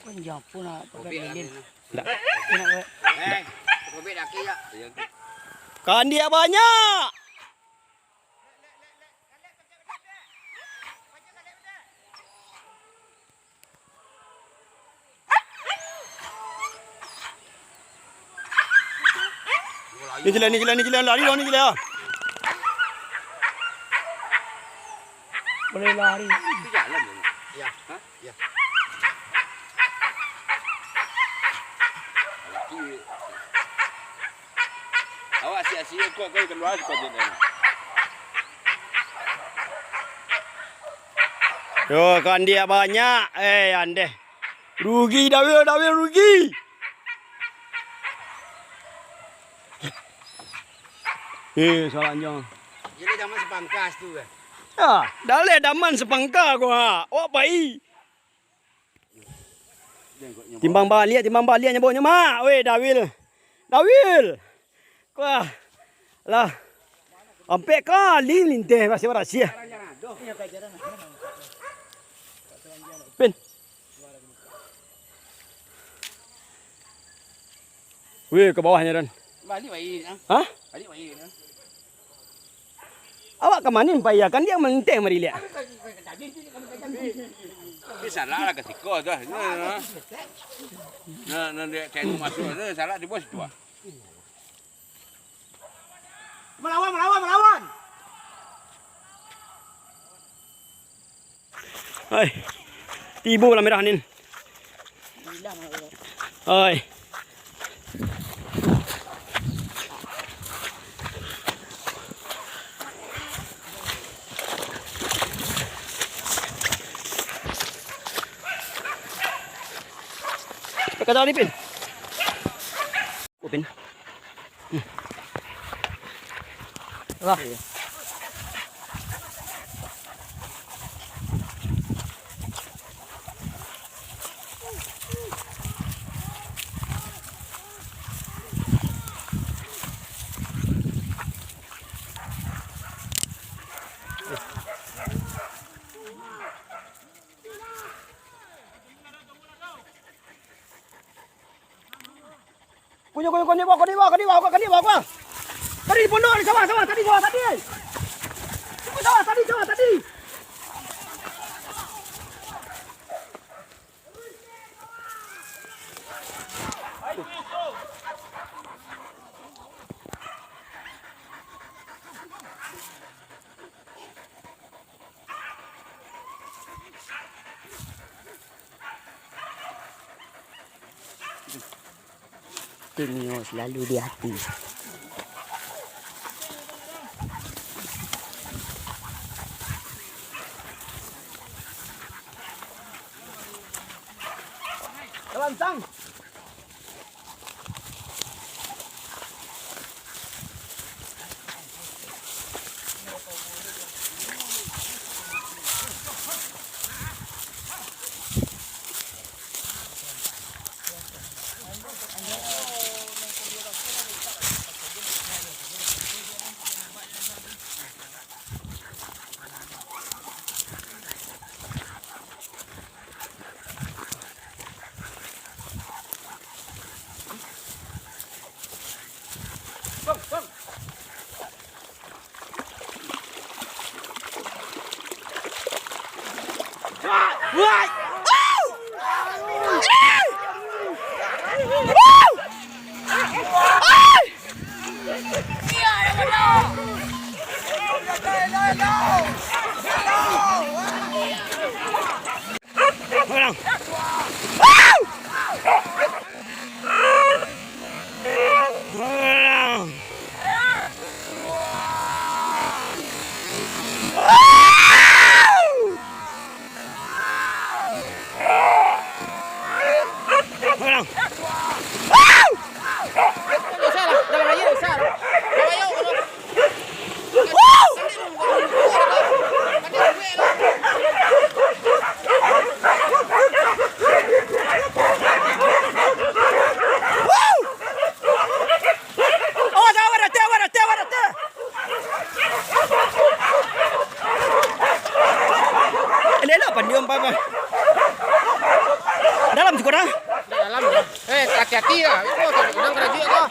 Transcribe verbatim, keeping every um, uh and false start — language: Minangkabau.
Kan japu nak pakai lilin. Ndak. Nak, wek. Kandiak banyak. Ni gila, ni gila, ni gila, lari lah, ni gila. Boleh lari. Itu jalan, ya? Ya. Hah? Ya. Awak sia-sia kok, kau keluar kau je. Yo, kandiak banyak. Eh, andeh. Rugi, Dawil, Dawil, rugi. Eh, salah anjang. Jadi daman sepangka tu kan? Ya, daleh daman sepangka ko, ha. Awak pai. Timbang baliak, timbang baliak nyabonyo, Mak. Weh, Dawil. Dawil. Wah. Lah. Ampek kali linteh barasiah-barasiah. Pin. Weh, ka bawahnyo, Don. Baliak baik, ah. Hah? Baliak baik, ah. Awak ka manin pai, kan dia malinteh mari liak. Tapi salah lah ka siko tu. Nah, nah, nah, dia cari masuk tu, salah di bos tu, ah. Malawan, malawan, malawan. Hai. Tibo lah merah nin. Hai. Kata Arifin. Upin. Lah. Kunyo, kunyo, kunyo, bawa, kunyo, bawa, kunyo, bawa, kunyo, bawa, kunyo. Tadi di pondok, di sawah, sawah, tadi, sawah, tadi. Tunggu sawah, tadi, sawah, tadi. Tinyo selalu di ati. Lansang. Awas, awas, rata, awas, rata, awas, rata. Elok-elok, pandiam, Pak, Pak. Dalam siko dah. Dalam, dah. Eh, hati-hati lah. Itu, jangan kena juga kau.